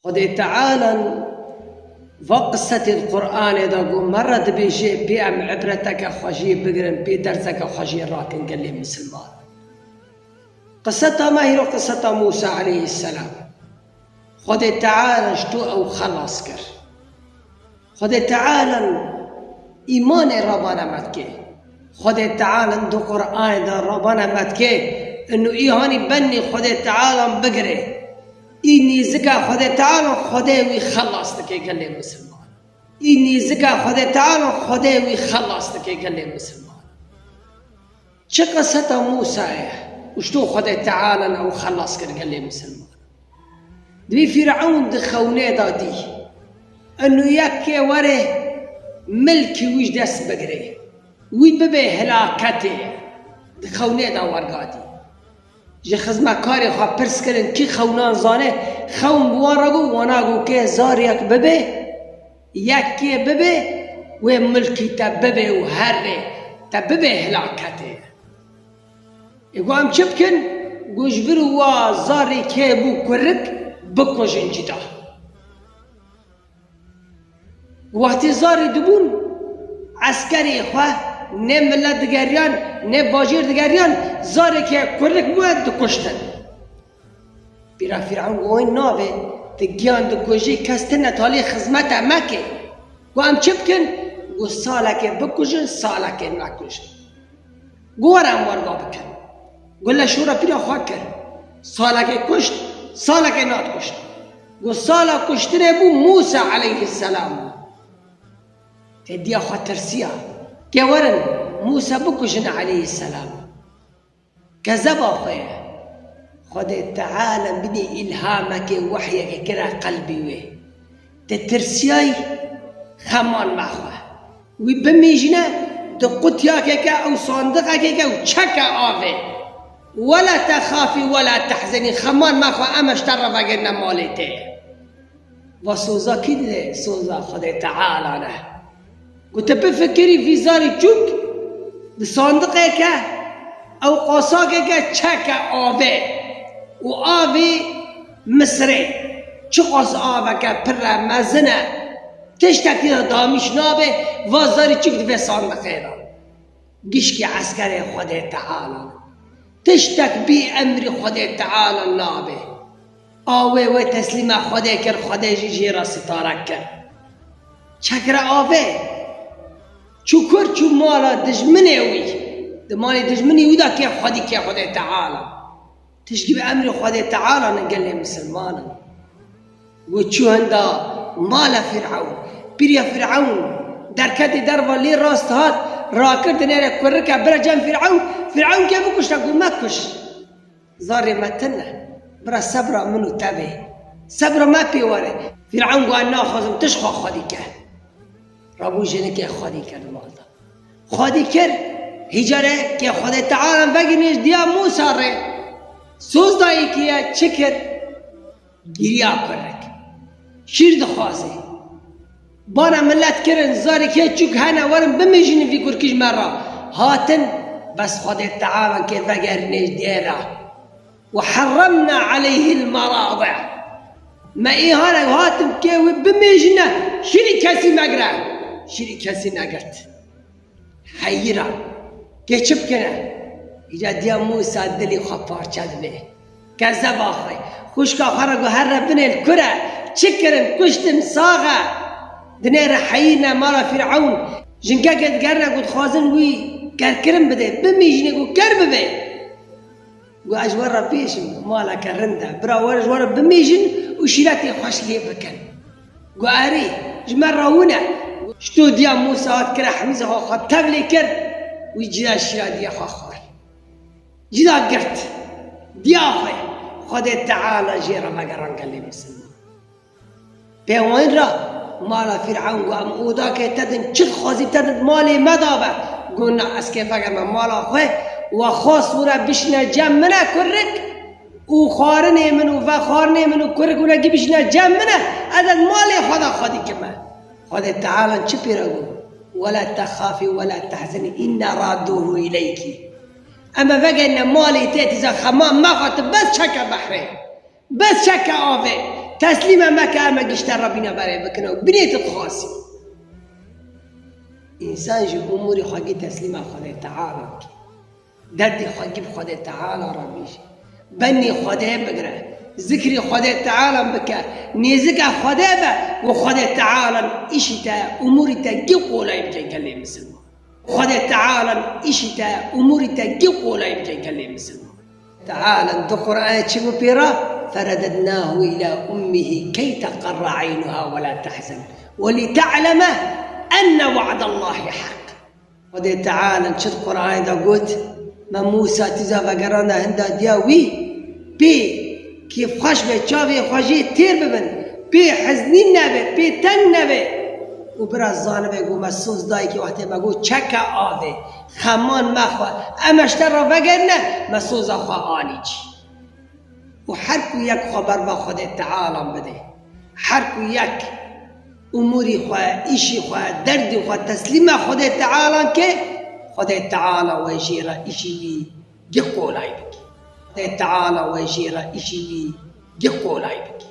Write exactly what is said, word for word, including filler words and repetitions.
Xwedê Teala va qisetê di Qur'anê de got, me re dibêje, pê em ibreteke xwe jê bigirin, pê derseke xwe jê rakin gelê misilman. Qiseta me hîro qiseta Mûsa aleyhisselam. Xwedê Teala ji to ew xelas kir. Xwedê Teala îmanê rabana me dike. Xwedê Teala di Qur'anê de rabana me dike. Inu î hanî benî Xwedê Teala bigire. Î nêzika Xwedê Teala Xwedê wî xelas dike gelê misilman. Î nêzika Xwedê Teala Xwedê wî xelas dike gelê misilman. Çi qiseta Mûsa ye? Û ji to Xwedê Teala ew xelas kir gelê misilman. Divê Fîrewn di xewnê de dî. Eno yekê were milkî wî ji dest bigire. Wî bibe helaketê. Di xewnê de werga dî. Ji xizmetkarê xwe pirs kirin, kî xewnan zane, xewn bi wan re got, wana got kê zariyek bibe, yekê bibe, wê milkî te bibe û herre, te bibe helaketê. Ê got, em çi bikin? Got, ji vir û wa zarê kê bû kurik, bikujin cida. Wextê zarê dibûn, eskerê xwe ne milet digeriyan, ne bajêr digeriyan, zarê kê kurik bûye dikuştin. Pîra Fîrewn got, wê nabe, tu giyan dikujî, kes tine talê xizmete meke. Got, em çi bikin? Got, salekê bikujin, salekê nekujin. Got, were em werga bikin. Got, leşora pîra xwe kir. Salekê kuşt, salekê nat kuşt. Got, sala kuştinê bû Mûsa aleyhisselam. Tê diya xwe tirsiya. Ke werin, Mûsa bikujin aleyhisselam. Kezeba xwe ye. Xwedê Teala binî îlhamekê, wehyekê kire qelbî wê. Ti tirsiyayî, xeman mexwe. Wî bimîjine di qutyakeke ew sandiqekeke û çeke avê. Wela texafî wela tehzenî, xeman mexwe, em ji te re vegerine malê te. Va soza kî dide? Soza Xwedê Teala ne. Got, tu bifikirî vî zarî çûk di sandiqeke, ew qasakeke çeke avê û avê Misirê. Çiqas aveke pir e, mezin e, tiştekî de damîş nabe, va zarî çûk di vê sandiqê de. Gişkî eskerê Xwedê Teala. Tiştek bî emrî Xwedê Teala nabe. Awê wê teslîma Xwedê kir, Xwedê jî jê re sitarek kir. Çekre avê. Çû kur, çû mala dijminê wî. Di malê dijminî wî de kê xwedî kê Xwedê Teala. Tişkî bi emrê Xwedê Teala ne gelê misilmanin. Got çû hinda mala Fîrewn. Pîriya Fîrewn derketê derva lê rast hat, rakir dinêre kurike bire cem Fîrewn. Fîrewn kê bikuşte, got mekuş. Zarê me tune. Bira sebra min û te bê. Sebra me pê were. Fîrewn got, naxwazim, tu ji xwe xwedî ke. Rabû jinikê xwedî kir di mal de. Xwedî kir, hîcare kê Xwedê Teala vegirî ji diya Mûsa re. Soz dayî kiriye, çi kir? Giriya kurik. Şîr dixwaze. Bana milet kirin, zarê kê çûk hene, werin bimêjînin vî kurkî ji me re. Hatin, bes Xwedê Teala kê vegerîne ji dê re. Ve herremna aleyhil meradi. Me îhane hatin kê wî bimêjine, şîrî kesî megire. Şîrî kesî negirt. Heyîran. Kê çi bikine? Îca diya Mûsa dilê xwe parçe dibe. Kezeba xwe. Xwişka xwe re got, here binêl kure, çi kirin, kuştin, sax e. Dinêre heyîrine mala Fîrewn. Jinkekê digerine got, dixwazin wî kerkirin bide. Bimîjine got, ker bibe. Got, ez ji we re bêjim, maleke rind e. Bira, were ji we re bimêjin û şîretê xweş lê bikin. Got, erê, ji me re wine. Ji to diya Mûsa hat kire, hemîza xwe xwe tevlê kir, wî cida şîra diya xwe xwar. Cida girt. Diya xwe, Xwedê Teala jê re vegeran gelê misilman. Pê wan re mala Fîrewn got, em odakê te din, çi dixwazî te din, malê me da be. Got, na, ez kê vegerime mala xwe, we xwest wira bişîne cem min e kurik û xwarinê min û vexwarinê min û kurik wira kî bişîne cem min e, ez ez malê xwe da xwedî kime. Xwedê Teala çi pê re got? Wela texafî wela tehzenî, înna radûhu îleykî. Em ê vegerîne malê te, tîza xema mexe, tu bes çeke behrê. Bes çeke avê. Teslîme meke, em ê gişte Rebîne berê bikine û binê tu dixwasî. Însan ji umûrî xwe gî teslîma Xwedê Teala bike. Derdê xwe gî bi Xwedê Teala re bêje. Benî Xwedê bigire. Zikrî Xwedê Teala bike. Nêzike Xwedê be û Xwedê Teala îşî te, umûrî te gî qolay bike gelê misilman. Xwedê Teala îşî te, umûrî te gî qolay bike gelê misilman. Teala di Qur'anê çi got pê re? فرددناه إلى أمه كي تقر عينها ولا تحزن ولتعلم أن وعد الله حق. Xwedê Teala çi di Qur'anê de got? Me Mûsa tîza vegeranda hinda diya wî, pê kêfxweş be, çavê xwe jê têr bibin, pê heznîn nebe, pê teng nebe. Û bira zanibe ku me soz dayî kî wextê me got çeke avê, xeman mexwe, em ji te re vegerine, me soza xwe anî cî. Û her ku yek xwe ber va Xwedê Teala bide, her ku yek umûrî xwe, îşî xwe, derdî xwe teslîma Xwedê Teala ke, Xwedê Teala wê jê re îşî wî gî qolay bike. Xwedê Teala wê jê re îşî wî gî qolay bike.